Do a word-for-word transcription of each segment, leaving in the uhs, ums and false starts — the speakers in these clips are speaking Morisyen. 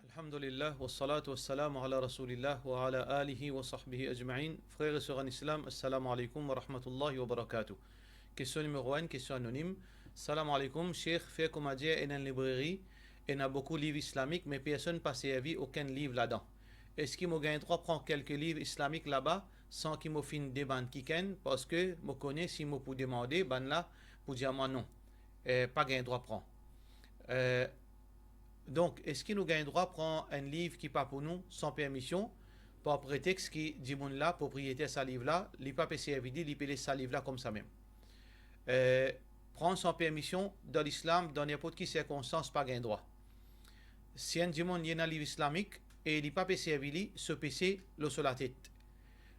Alhamdulillah, wassalatu wassalamu ala Rasoulillah wa ala alihi wa sahbihi ajmain. Frer e ser an Islam, assalamu alaikum wa rahmatullahi wa barakatuh. Kestion nimero enn, kestion anonim. Salam alaikum, Sheikh, fer koumadir ena enn libreri, ena boukou liv islamik, me personn pa servi okenn liv ladan. Eski mo gagn drwa pran kelke liv islamik laba san ki mo finn demann kikenn, parski mo kone si mo pou demande, bannla pou dir mwa non, eh, pa gagn drwa pran. Eh, donk, eski nou gagn drwa pran enn liv ki pa pou nou san permision, par pretex ki dimoun la, propriyeter sa liv la, li pa pe servi li, li pe les sa liv la koumsa mem? Eh, pran san permision, dan Lislam, dan ninport ki sirkonstans, pa gagn drwa. Si enn dimoun li ena liv islamik e li pa pe servi li, so pese lor so latet.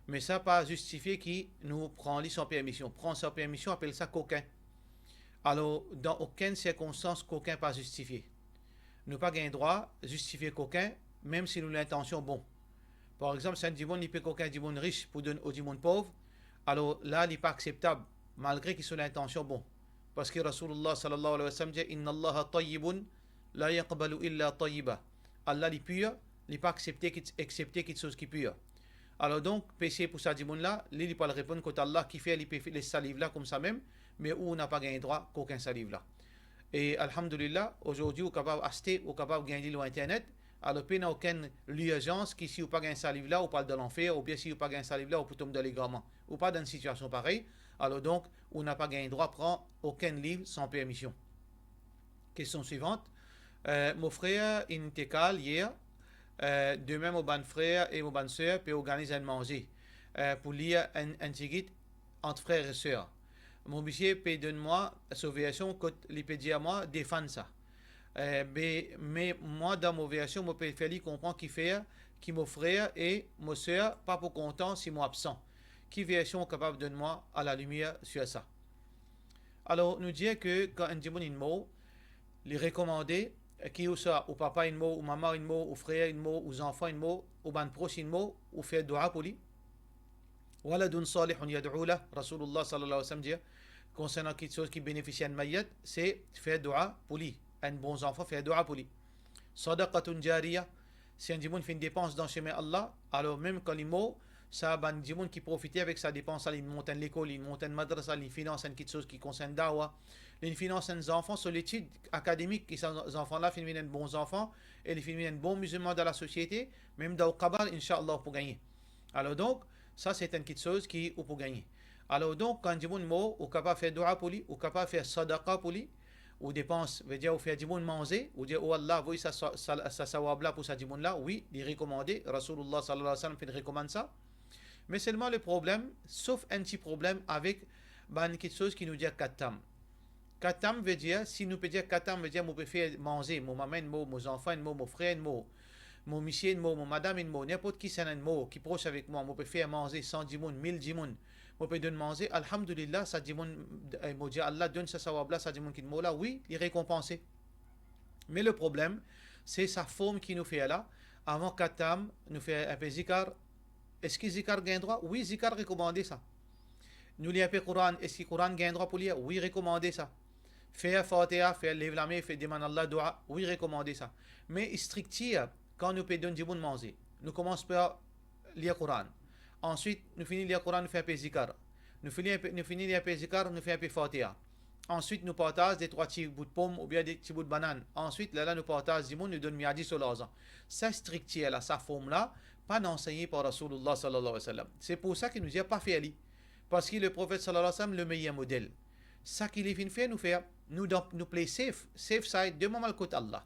Me sa pa zistifie ki nou pran li san permision. Pran san permision, apel sa kokin. Alor, dan okenn sirkonstans, kokin pa zistifie. Nou pa gagn drwa zistifie kokin, mem si nou lintansion bon. Par exanp, si enn dimoun li pe kokin dimoun ris pou donn ou dimoun pov, alor la, li pa akseptab, malgre ki so lintansion bon. Parski Rasoulillah sallallahu alayhi wa sallam dir, "Inna Allaha tayyibun la yaqbalu illa tayyiba." Allah li pir, li pa aksepte ki, eksepte kiksoz ki pir. Alor donk, pese pou sa dimoun la, li, li pou al reponn kot Allah, kifer li pe les sa liv la koumsa mem, me ou, ou napa gagn drwa kokin sa liv la. E alhamdulillah, azordi ou kapav aste, ou kapav gagn li lor internet. Alor, pena okenn lirzans ki si ou pa gagn sa liv la, ou pou al dan lanfer, oubien si ou pa gagn sa liv la, ou pou tom dan legarman. Ou pa dan enn sitiasion parey. Alor donk, ou napa gagn drwa pran okenn liv san permision. Kestion swivant. Eh, mo frer inn intekal yer. Eh, demin mo bann frer e mo bann ser pe organiz enn manze, eh, pou lir enn, enn tigit ant frer e ser. Mo misie pe donn mwa so version kot li pe dir mwa defann sa. Eh, be, me mwa, dan mo version, mo pe fer li konpran kifer ki mo frer e mo ser pa pou kontan si mo absan. Ki version ou kapav donn mwa alalimier sir sa? Alor, nou dir ke kan enn dimoun inn mor, li rekomande ki ouswa ou papa inn mor, ou mama inn mor, ou frer inn mor, ou zanfan inn mor, ou bann pros inn mor, ou fer doua pou li. Waladun salihun yad'u lah, Rasoulillah sallallahu alayhi wa sallam dir, konsernan kiksoz ki benefisi enn mayit, se fer doua pou li. Enn bon zanfan, fer doua pou li. Sadaqatun jariyah, si enn dimoun finn depans dan semin Allah, alor mem kan li mor, sa bann dimoun ki profite avek sa depans la, li mont enn lekol, li mont enn madrasa, li finans enn kiksoz ki konsern dawa, li finans enn zanfan so letid akademik, ki sa zanfan la finn vinn enn bon zanfan, e li finn vinn enn bon mizilman dan lasosiete, mem dan ou kabar, inshallah, ou pou gagne. Alor donk, sa se enn kiksoz ki ou pou gagne. Alor donk, kan dimoun mor, ou kapav fer doua pou li, ou kapav fer sadaqa pou li, ou depans, vedir ou fer dimoun manze, ou dir, "O Allah, voy sa, sa, sa, sa sawab la pou sa dimoun la." Wi, li rekomande, Rasoulillah sallallahu alayhi wa sallam finn rekomann sa. Me selman le problem, sof enn ti problem avek bann kiksoz ki nou dir katam. Katam vedir, si nou pe dir katam, vedir mo pe fer manze, mo mama inn mor, mo zanfan inn mor, mo frer inn mor, mo misie inn mor, mo madam inn mor, ninport kisannla inn mor ki pros avek mwa, mo pe fer manze san dimoun, mil dimoun, mo pe donn manze, alhamdulillah, sa dimoun, eh, mo dir Allah donn sa sawab la sa dimoun ki mor la, wi, li rekonpanse. Me le problem, se sa form ki nou fer la. Avan katam, nou fer enpe zikar. Eski zikar gagn drwa? Wi, zikar rekomande sa. Nou lir enpe Koran, eski Koran gagn drwa pou lir? Wi, rekomande sa. Fer Fatiha, fer lev lame, fer demann Allah doua, wi, rekomande sa. Me striktir, kan nou pe donn dimoun manze, nou koumans par lir Koran. Answit, nou fini lir Koran, nou fer enpe zikar. Nou fini enpe, nou fini lir enpe zikar, nou fer enpe Fatiha. Answit, nou partaz de trwa ti bout pom oubien de ti bout banann. Answit, lerla nou partaz dimoun, nou donn miadi so larzan. Sa striktir la, sa form la, pa ansegne par Rasoulillah sallallahu alayhi wa sallam. Se pou sa ki nou dir pa fer li. Parski le Profet sallallahu alayhi wa sallam, le meyer model. Sa ki li finn fer, nou fer. Nou dan, nou play safe, safe side, demin mo al kot Allah.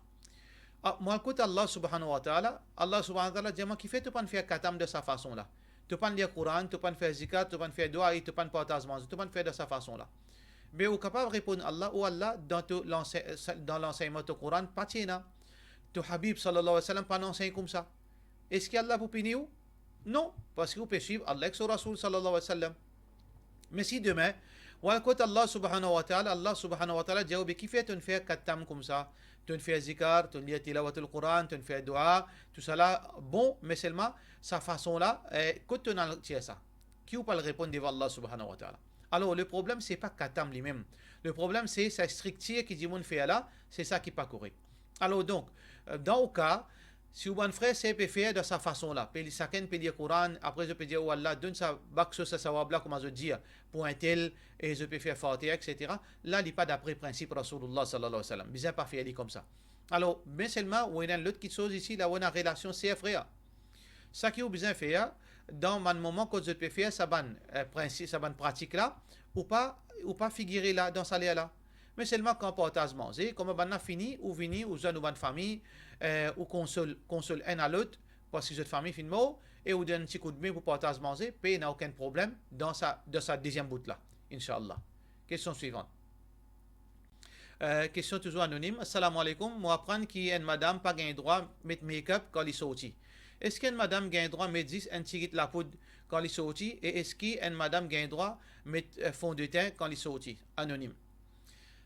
Ah, mo al kot Allah subhanahu wa ta'ala, Allah subhanahu wa ta'ala dir mwa, "Kifer to pa'nn fer katam dan sa fason la? To pa'nn lir Koran, to pa'nn fer zikar, to pa'nn fer doua, e to pa'nn partaz manze, to pa'nn fer dan sa fason la?" Be ou kapav reponn Allah, "O Allah, dan to lanse-, dan lansegnman to Koran, pa ti ena. To Habib sallallahu alayhi wa sallam pa'nn ansegn koumsa." Eski Allah pou pini ou? Non, parski ou pe swiv Allah ek so Rasoul sallallahu alayhi wa sallam. Me si demin, ou al kot Allah subhanahu wa ta'ala, Allah subhanahu wa ta'ala dir ou, "Be kifer to'nn fer katam koumsa? To'nn fer zikar, to'nn lir tilawatul Koran, to'nn fer doua, tousala bon, me selman sa fason la, eh, kot to'nn al tir sa? Ki ou pou al reponn devan Allah subhanahu wa ta'ala?" Alor, le problem, se pa katam limem. Le problem, se sa striktir ki dimoun fer la, se sa ki pa korek. Alor donk, eh, dan ou ka, Si ou bann frer ser pe fer dan sa fason la, pe li, sakenn pe lir Koran, apre zot pe dir, "O Allah, donn sa, bak so sa sawab la, kouma zot dir, pou entel, e zot pe fer Fatiha, et cetera." La, li pa dapre prinsip Rasoulillah sallallahu alayhi wa sallam. Bizin pa fer li koumsa. Alor, me selman, ou ena enn lot kiksoz isi, la ou ena relasion ser frer. Sa ki ou bizin fer, dan bann moman kot zot pe fer sa bann, eh, prinsip, sa bann pratik la, ou pa, ou pa figire la, dan sa ler la. Me selman kan partaz manze, kouma bann la fini, ou vini, ou zwenn ou bann fami, eh, ou konsol, konsol enn a lot, parski zot fami finn mor, e ou donn enn ti koudme pou partaz manze, pena okenn problem dan sa, dan sa deziem bout la, inshallah. Kestion swivan. Eh, kestion touzour anonim. Assalamu alaikum. Mo aprann ki enn madam pa gagn drwa met make-up kan li sorti. Eski enn madam gagn drwa met zis enn tigit lapoud kan li sorti? E eski enn madam gagn drwa met, eh, fond de teint kan li sorti? Anonim.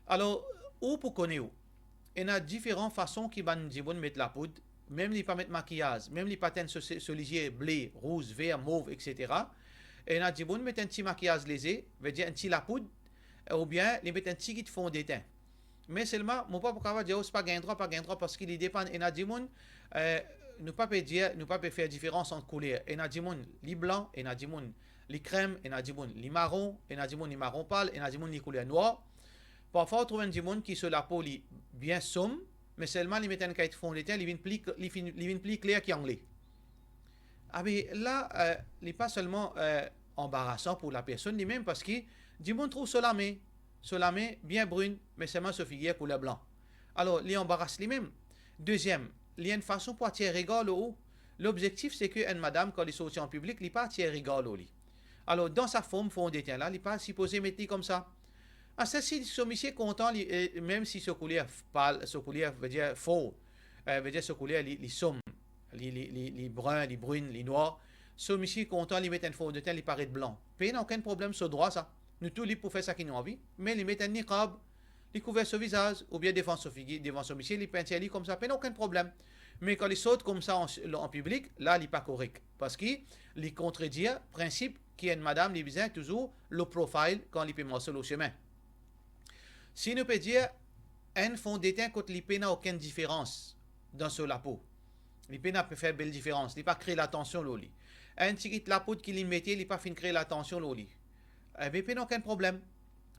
Alor, ou pou kone ou, ena diferan fason ki bann dimoun met lapoud, mem li pa met makiyaz, mem li pa tinn so, so lizie ble, rouz, ver, mov, et cetera. Ena dimoun met enn ti makiyaz leze, vedir enn ti lapoud, oubien li met enn tigit fond de teint. Me selman, mo pa pou kapav dir, "O, se pa gagn drwa, pa gagn drwa," parski li depann. Ena dimoun, eh, nou pa pe dir, nou pa pe fer diferans ant kouler. Ena dimoun, li blan, ena dimoun, li krem, ena dimoun, li maron, ena dimoun, li maron pal, ena dimoun, li kouler nwar. Parfwa, ou trouv enn dimoun ki so lapo, li bien som, me selman li met enn kay fond de teint, li vinn pli, li finn, li vinn pli kler ki angle. Abe, la, eh, li pa selman, eh, anbarasan pou lapersonn limem, parski dimoun trouv so lame, so lame bien brin, me selman so figir kouler blan. Alor, li anbaras limem. Deziem, li enn fason pou atir regar lor ou. Lobzektif, se ki enn madam, kan li sorti an piblik, li pa atir regar lor li. Alor, dan sa form fond de teint la, li pa sipoze met li koumsa. Aster si so misie kontan, li, eh, mem si so kouler pal, so kouler, vedir for, eh, vedir so kouler li, li som, li, li, li, li brin, li brin, li nwar, so misie kontan, li met enn fond de teint, li paret blan. Pena okenn problem, so drwa sa. Nou tou lib pou fer seki nou anvi, me li met enn niqab, li kouver so vizaz, oubien devan so figir, devan so misie, li pintir li koumsa, pena okenn problem. Me kan li sort koumsa an, an piblik, la li pa korek, parski li kontredir prinsip ki enn madam li bizin touzour low profile kan li pe marse lor sime. Si nou pe dir enn fond de teint kot li pena okenn diferans dan so lapo, li pena pe fer bel diferans, li pa kre latansion lor li. Enn tigit lapoud ki li mete, li pa finn kre latansion lor li. Ebe, pena okenn problem.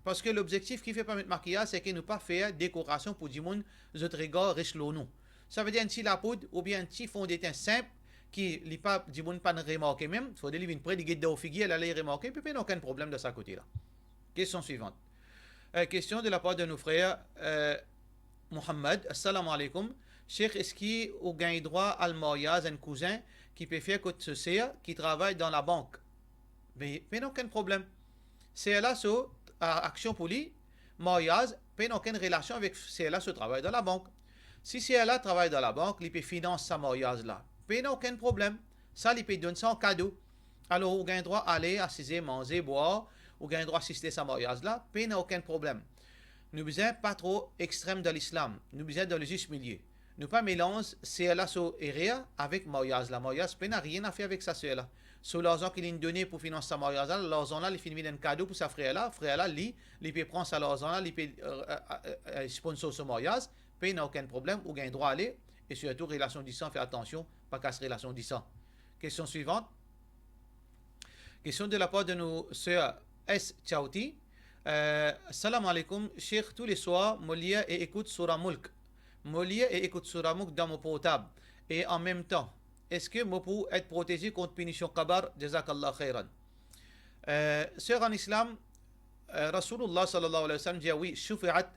Parski lobzektif ki fer pa met makiyaz, se ki nou pa fer dekorasion pou dimoun zot regar res lor nou. Savedir enn ti lapoud oubien enn ti fond de teint sinp ki li pa, dimoun pa'nn remarke mem, fode li vinn pre, li get dan ou figir, la li remarke, pe pena okenn problem dan sa kote la. Kestion swivan. Eh, kestion de lapar de nou frer, eh, Mohammad. Assalamu alaikum. Sheikh, eski ou gagn drwa al maryaz enn kouzin ki pe fer kot so ser ki travay dan labank? Me, pena okenn problem. Ser la so, a, aksion pou li, maryaz, pena okenn relasion avek ser la so travay dan labank. Si ser la travay dan labank, li pe finans sa maryaz la, pena okenn problem. Sa, li pe donn sa an kado. Alor, ou gagn drwa ale, asize, manze, bwar, ou gagn drwa asiste sa maryaz la, pena okenn problem. Nou bizin pa tro extrem dan Lislam, nou bizin dan le zis milie. Nou pa melanz ser la so erer avek maryaz la. Maryaz pena nanye a fer avek sa ser la. So larzan ki linn done pou finans sa maryaz la, larzan la, li finn vinn enn kado pou sa frer la. Frer la, li, li pe pran sa larzan la, li pe, eh, eh, eh, sponsor so maryaz, pena okenn problem, ou gagn drwa ale, e sirtou relasion disan, fer atansion, pa kas relasion disan. Kestion swivan. Kestion de lapar de nou ser S Chauti. Eh, salam alaikum, Sheikh, tou le swar, mo lir e ekout Soura Mulk. Mo lir e ekout Soura Mulk dan mo portab, e an mem tan, eski mo pou et proteze kont pinision kabar? Jazakallah khairan. Eh, ser an Islam, eh, Rasoulillah sallallahu alayhi wa sallam dir, wi, shufi'at,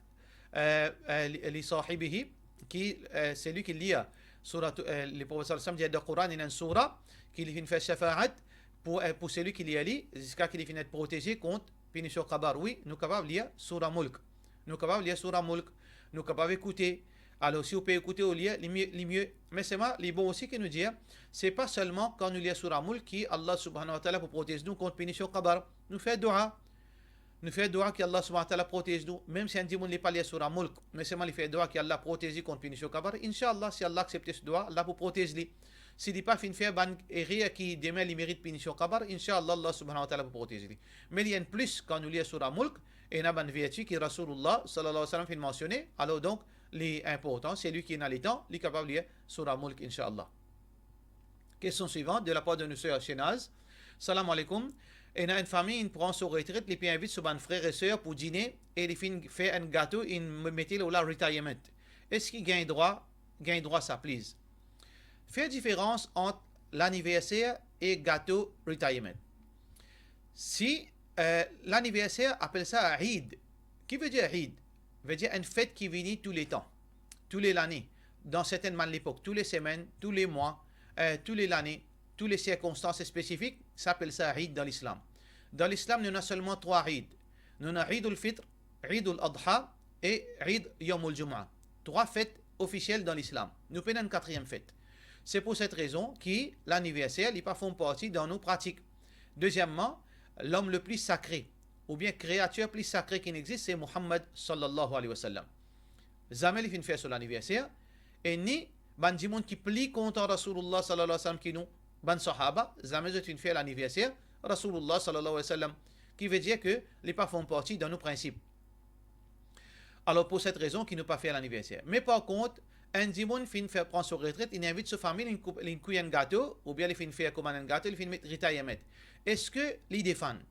eh, eh, li, li sahibihi, ki, eh, seli ki lir Soura, eh, le Profet sallallahu alayhi wa sallam dir dan Koran, ena enn soura ki li finn fer shafaat pou, eh, pou seli ki lir li, ziska ki li finn et proteze kont pinision kabar. Wi, nou kapav lir Soura Mulk. Nou kapav lir Soura Mulk. Nou kapav ekoute. Alor, si ou pe ekoute ou lir, li mie, li mie. Me selman, li bon osi ki nou dir, se pa selman kan nou lir Soura Mulk ki Allah subhanahu wa ta'ala pou protez nou kont pinision kabar. Nou fer dua. Nou fer dua ki Allah subhanahu wa ta'ala protez nou. Mem si enn dimoun li pa lir Soura Mulk, me selman li fer dua ki Allah protez li kont pinision kabar, inshallah, si Allah aksepte so dua, Allah pou protez li. Si li pa finn fer bann erer ki demin li merit pinision kabar, inshallah, Allah subhanahu wa ta'ala pou protez li. Me li enn plis kan nou lir Soura Mulk, ena bann verti ki Rasoulillah sallallahu alayhi wa sallam finn mansione. Alor donk, li inportan, selwi ki ena letan, li kapav lir Sourah Mulk, inshallah. Kestion swivan, de lapar de nou ser Shenaz. Salam alaikum. Ena enn fami inn pran so retret, li pe invit so bann frer e ser pou dine e li finn fer enn gato, inn mete lor la retirement. Eski gagn drwa, gagn drwa sa, please? Fer diferans ant laniverser e gato retirement. Si, eh, laniverser, apel sa Eid. Ki vedir Eid? Vedir enn fet ki vini touletan, toule lane, dan sertenn bann lepok, toulesemenn, toulemwa, eh, toulelane, toule sirkonstans spesifik, sa apel sa Eid dan Lislam. Dan Lislam, nou ena selman trwa Eid. Nou ena Eid al-Fitr, Eid al-Adha e Eid Yawm al-Jumu'ah. Trwa fet ofisiel dan Lislam. Nou pena enn katriem fet. Se pou set rezon ki laniverser, li pa form parti dan nou pratik. Dezieman, lom le pli sakre, oubien kreatir pli sakre ki existe, se Muhammad sallallahu alayhi wa sallam. Zame li finn fer so laniverser, e ni bann dimoun ki pli kontan Rasoulullah sallallahu alayhi wa sallam ki nou, bann sahaba, zame zot finn fer laniverser Rasoulullah sallallahu alayhi wa sallam. Ki vedir ke li pa form parti dan nou prinsip. Alor, pou set rezon ki nou pa fer laniverser. Me par kont, enn dimoun finn fer, pran so retret, li invit so fami, li koup, li kouy enn gato, oubien li finn fer komann enn gato, li finn met retirement. Eski li defann?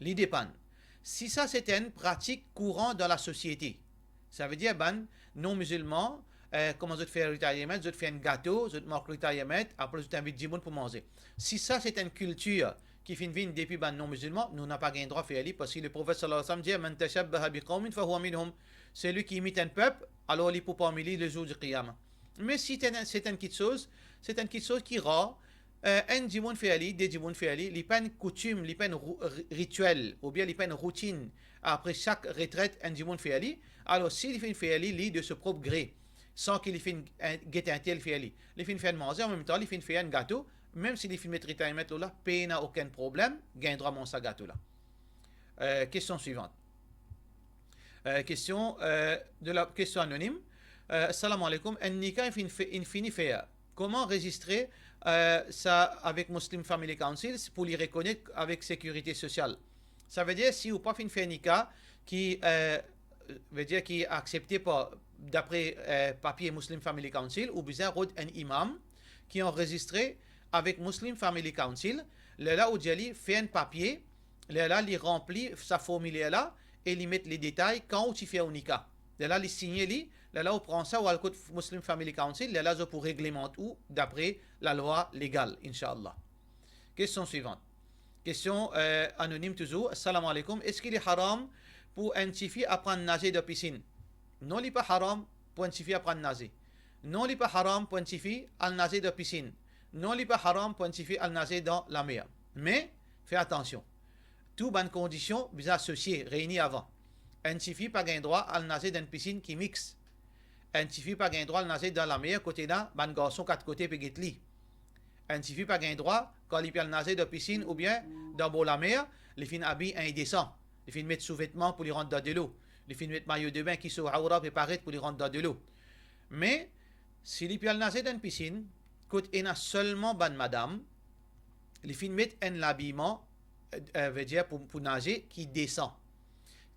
Li depann. Si sa se enn pratik kouran dan lasosiete, savedir bann non-mizilman, eh, kouma zot fer retirement, zot fer enn gato, zot mark retirement, apre zot invit dimoun pou manze. Si sa se enn kiltir ki finn vinn depi bann non-mizilman, nou napa gagn drwa fer li, parski Leprofet sallallahu alayhi wa sallam dir, "Man tashabbaha bi qawmin fahuwa minhum." Selwi ki imit enn pep, alor li pou parmi li lezour di Qiyama. Me si se enn, se enn kitsoz, se enn kitsoz ki rar, eh, enn dimoun fer li, de dimoun fer li, li pa enn koutim, li pa enn rou-, ri-, ritiel, oubien li pa enn routinn, apre sak retret, enn dimoun fer li, alor si li finn fer li, li de so prop gre, san ki li finn, eh, get enn tel fer li. Li finn fer enn manze, anmemtan li finn fer enn gato, mem si li finn met retirement lor la, pena okenn problem, gagn drwa manz sa gato la. Eh, kestion swivan. Eh, kestion, eh, de la, kestion anonim. Eh, salam alaikum. Enn nika inn fini fe-, inn fini fer. Kouma rezistre, eh, sa avek Muslim Family Council pou li rekonet avek sekirite sosial? Savedir si ou pa finn fer nika ki, eh, vedir ki aksepte par, dapre, eh, papie Muslim Family Council, ou bizin rod enn imam ki anrezistre avek Muslim Family Council. Lerla ou dir li fer enn papie, lerla li ranpli sa formiler la e li met le detay kan ou ti fer ou nika. Lerla li signe li, lerla ou pran sa, ou al kot Muslim Family Council, lerla zot pou reglemant ou dapre lalwa legal, inshallah. Kestion swivan. Kestion, eh, anonim touzour. Salam alaikum. Eski li haram pou enn tifi aprann naze dan pisinn? Non, li pa haram pou enn tifi aprann naze. Non, li pa haram pou enn tifi al naze dan pisinn. Non, li pa haram pou enn tifi al naze dan lamer. Me, fer atansion. Tou bann kondision bizin asosie, reyni avan. Enn tifi pa gagn drwa al naze dan enn pisinn ki mix. Enn tifi pa gagn drwa al naze dan lamer kot ena bann garson kat kote pe get li. Enn tifi pa gagn drwa, kan li pe al naze dan pisinn oubien dan bor lamer, li finn abiy indesan. Li finn met souvetman pou li rant dan delo. Li finn met mayo de bin ki so awra pe paret pou li rant dan delo. Me, si li pe al naze dan enn pisinn, kot ena selman bann madam, li finn met enn labiyman, eh, eh, vedir pou, pou naze ki desan,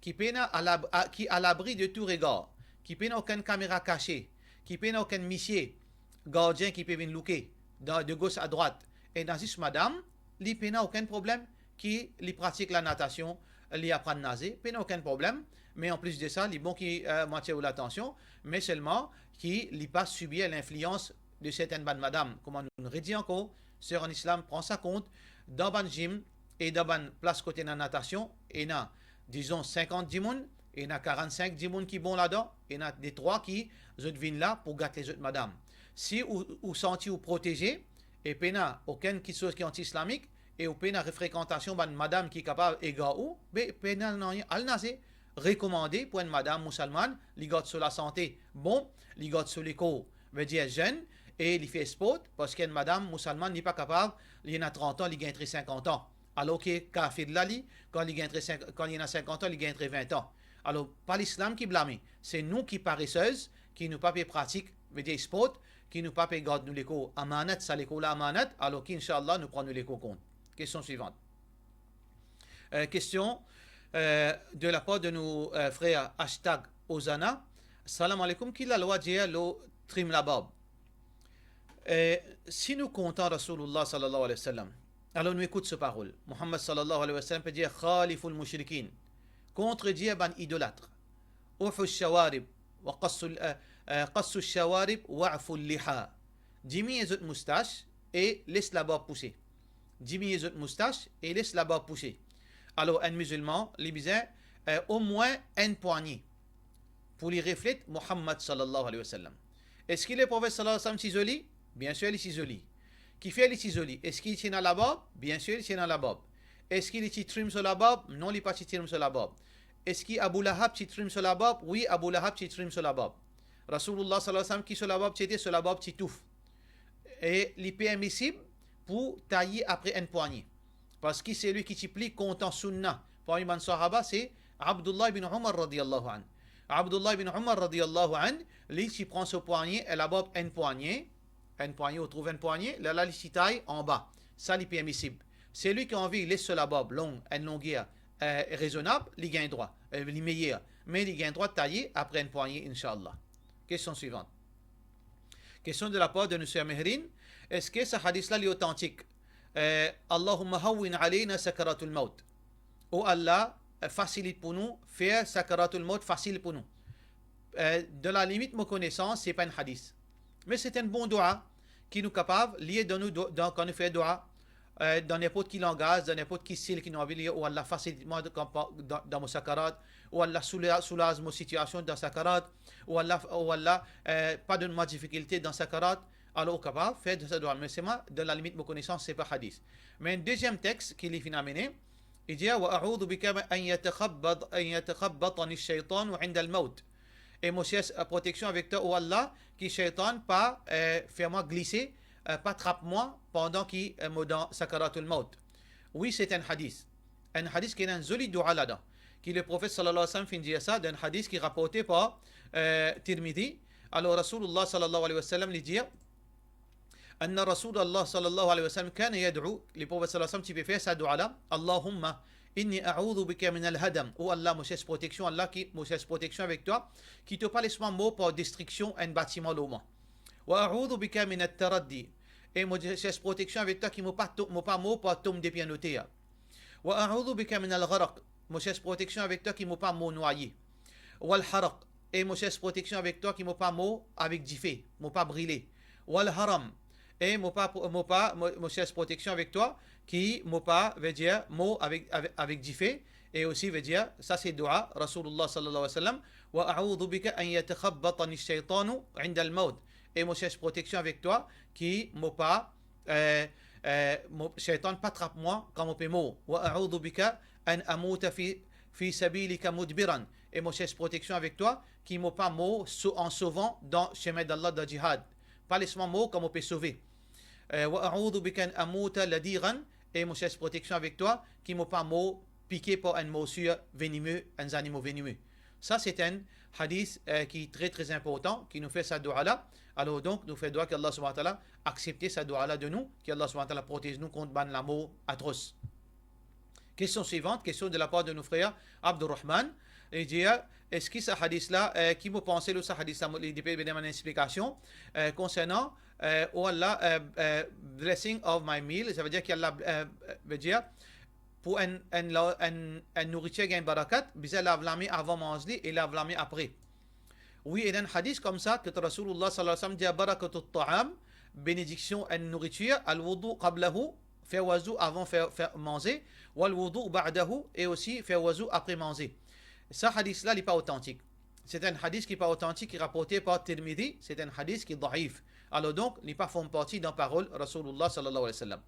ki pena alab-, a-, ki alabri de tou regar, ki pena okenn kamera kase, ki pena okenn misie gardien ki pe vinn louke dan, de gos a drwat. Ena zis madam, li pena okenn problem ki li pratik lanatasion, li aprann naze, pena okenn problem. Me anplis de sa, li bon ki, eh, mo atir ou latansion, me selman ki li pa sibir linflians de sertenn bann madam. Kouma nou redi ankor, ser an Islam, pran sa kont, dan bann gym e dan bann plas kot ena natasion, ena, dizon, sinkant dimoun, ena karannsink dimoun ki bon ladan, ena de trwa ki zot vinn la pou gat lezot madam. Si ou, ou santi ou proteze, e pena okenn kitsoz ki anti-islamik, e ou pena frekant bann madam ki kapav egar ou, be pena nanye, al naze. Rekomande pou enn madam mousalmann, li gard so lasante bon, li gard so lekor, vedir zenn, e li fer sport, parski enn madam mousalmann, li pa kapav, li ena trant an, li gagn tre sinkant an. Alor ki kafir la, li, kan li gagn tre sink-, kan li ena sinkant an, li gagn tre vin an. Alor, pa Lislam ki blame, se nou ki paresez, ki nou pa pe pratik, vedir sport, ki nou pa pe gard nou lekor amanat, sa lekor la amanat, alor ki, inshallah, nou pran nou lekor kont. Kestion swivan. Eh, kestion, eh, de lapar de nou, eh, frer hashtag Ozana. Salam alaikum, ki lalwa dir lor trim labarb? Eh, si nou kontan Rasoulullah sallallahu alayhi wa sallam, alor nou ekout so parol. Muhammad sallallahu alayhi wa sallam pe dir, "Khaliful mushrikin", kontredir bann idolat. "Awfu shawarib, wa qassu, eh, eh, qassu shawarib, wa'fu liha". Diminie zot moustas e les labarb pouse. Diminie zot moustas e les labarb pouse. Alor, enn mizilman, li bizin, eh, omwin enn pwagne pou li reflet Muhammad sallallahu alayhi wa sallam. Eski Leprofet sallallahu alayhi wa sallam ti zoli? Biensir li ti zoli. Kifer li ti zoli? Eski li ti ena labarb? Biensir li ti ena labarb. Eski li ti trim so labarb? Non, li pa ti trim so labarb. Eski Abu Lahab ti trim so labarb? Wi, Abu Lahab ti trim so labarb. Rasoulullah sallallahu alayhi wa sallam, ki so labarb ti ete? So labarb ti touf. E li permisib pou taye apre enn pwagne. Parski selwi ki ti pli kontan sounna parmi bann sahaba, se Abdullah ibn Umar radiyallahu anhu. Abdullah ibn Umar radiyallahu anhu, li ti pran so pwagne, e labarb enn pwagne, enn pwagne, ou trouv enn pwagne, lerla li ti tay anba. Sa li permisib. Selwi ki anvi les so labarb long, enn longer, eh, rezonab, li gagn drwa, eh, li meyer. Me li gagn drwa taye apre enn pwagne, inshallah. Kestion swivant. Kestion de lapar de nou ser Mehrine, eski sa hadis la li otantik? Eh, "Allahumma hawwin alayna sakaratul maut." O Allah, eh, fasilit pou nou, fer sakaratul maut fasil pou nou. Eh, dan lalimit mo konesans, se pa enn hadis. Me se enn bon dua ki nou kapav lir dan nou do-, dan, kan nou fer dua, eh, dan ninport ki langaz, dan ninport ki stil ki nou anvi lir, "O Allah, fasilit mwa dan, dan, dan mo sakarat." "O Allah, soula-, soulaz mo sitiasion dan sakarat." "O Allah, o Allah, eh, pa donn mwa difikilte dan sakarat." Alor, ou kapav fer sa dua. Me selman, dan lalimit mo konesans, se pa hadis. Me enn deziem text ki li finn amene, li dir, "Wa a'udhu bika an yatakhabbat-, an yatakhabbatani shaytanu indal maut." E mo sers, eh, proteksion avek twa, o Allah, ki shaytan pa, eh, fer mwa glise, eh, pa trap mwa pandan ki, eh, mo dan sakaratul maut. Wi, se enn hadis. Enn hadis ki ena enn zoli dua ladan. Ki Leprofet sallallahu alayhi wa sallam finn dir sa, dan enn hadis ki raporte par, eh, Tirmidhi. Alor, Rasoulullah sallallahu alayhi wa sallam, li dir, anna Rasoulullah sallallahu alayhi wa sallam kana yad'u, Leprofet sallallahu alayhi wa sallam ti pe fer sa dua la, "Allahumma inni a'udhu bika minal hadam." O Allah, mo sers proteksion, Allah ki, mo sers proteksion avek twa, ki to pa les mwa mor par destriksion enn batiman lor mwa. "Wa a'udhu bika minat taraddi." E mo sers proteksion avek twa ki mo pa to-, mo pa mor par tom depi enn loter. "Wa a'udhu bika minal gharaq." Mo sers proteksion avek twa ki mo pa mor nwaye. "Wal haraq." E mo sers proteksion avek twa ki mo pa mor avek dife, mo pa brile. "Wal haram." E mo pa, mo pa, mo, mo sers proteksion avek twa ki mo pa, vedir, mor avek, avek, avek dife. E osi, vedir, sa se dua Rasoulullah sallallahu alayhi wa sallam, "Wa a'udhu bika an yatakhabbatani shaytanu indal maut." E mo sers proteksion avek twa ki mo pa, eh, eh, mo, shaytan pa trap mwa kan mo pe mor. "Wa a'udhu bika an amuta fi, fi sabilika mudbiran." E mo sers proteksion avek twa ki mo pa mor so-, an sovan dan semin d'Allah, dan jihad. Pa les mwa mor kan mo pe sove. Eh, "Wa a'udhu bika an amuta ladigan." E mo sers proteksion avek twa ki mo pa mor pike par enn morsir venime, enn zanimo venime. Sa se enn hadis, eh, ki tre, tre inportan, ki nou fer sa dua la. Alor donk, nou fer dua ki Allah subhanahu wa ta'ala aksepte sa dua la de nou, ki Allah subhanahu wa ta'ala protez nou kont bann lamor atros. Kestion swivant, kestion de lapar de nou frer Abdurrahman. Li dir, eski sa hadis la, eh, ki mo panse lor sa hadis la, mo, li pe donn bann explikasion, eh, konsernan, eh, "O Allah, eh, eh, blessing of my meal", sa vedir ki Allah, eh, vedir, pou enn, enn la-, enn, enn nouritir gagn barakat, bizin lav lame avan manz li e lav lame apre. Wi, ena enn hadis koumsa ki Rasoulullah sallallahu alayhi wa sallam dir, "Barakatut ta'am", benediksion enn nouritir, "al wudu qablahu", fer wazu avan fer, fer manze, "wal wudu ba'dahu", e osi fer wazu apre manze. Sa hadis la, li pa otantik. Se enn hadis ki pa otantik, ki raporte par Tirmidhi, se enn hadis ki daif. Alor donk, li pa form parti dan parol Rasoulullah sallallahu alayhi wa sallam.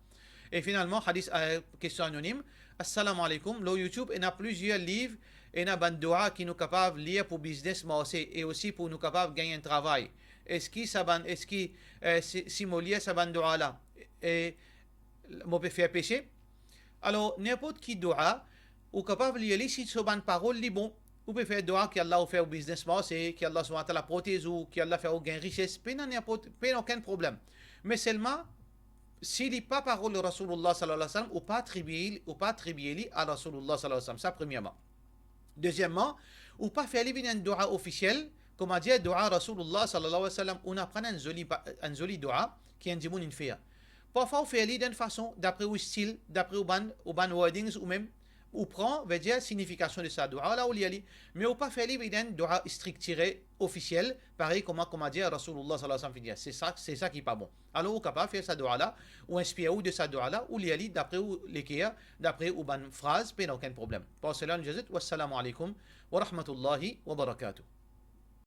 E finalman, hadis, eh, kestion anonim. Assalamu alaikum. Lor YouTube, ena plizier liv, ena bann dua ki nou kapav lir pou biznes marse e osi pou nou kapav gagn enn travay. Eski sa bann, eski, eh, si, si mo lir sa bann dua la, e, mo pe fer pese? Alor, ninport ki dua, ou kapav lir li, si so bann parol li bon. Ou pe fer dua ki Allah ou fer ou biznes marse, ki Allah subhanahu wa ta'ala protez ou, ki Allah fer ou gagn rises, pena ninport, pena okenn problem. Me selman, si li pa parol Rasoulullah sallallahu alayhi wa sallam, ou pa atribie, ou pa atribie li a Rasoulullah sallallahu alayhi wa sallam. Sa premierman. Dezieman, ou pa fer li vinn enn dua ofisiel, Kouma dir dua Rasoulillah sallallahu alayhi wa sallam, ou'nn aprann enn zoli pa-, enn zoli dua ki enn dimoun inn fer. Parfwa ou fer li dan enn fason, dapre ou stil, dapre ou bann, ou bann wordings, ou mem ou pran, vedir, signifikasion de sa dua la, ou lir li. Me ou pa fer li dan enn dua striktire, ofisiel, parey kouma, kouma dir Rasoulillah sallallahu alayhi wa sallam finn dir. Se sa, se sa ki pa bon. Alor, ou kapav fer sa dua la, ou inspir ou de sa dua la, ou lir li dapre ou leker, dapre ou bann fraz, pena okenn problem. Par sela, nou dir zot, wassalamu alaykum wa rahmatullahi wa barakatuh.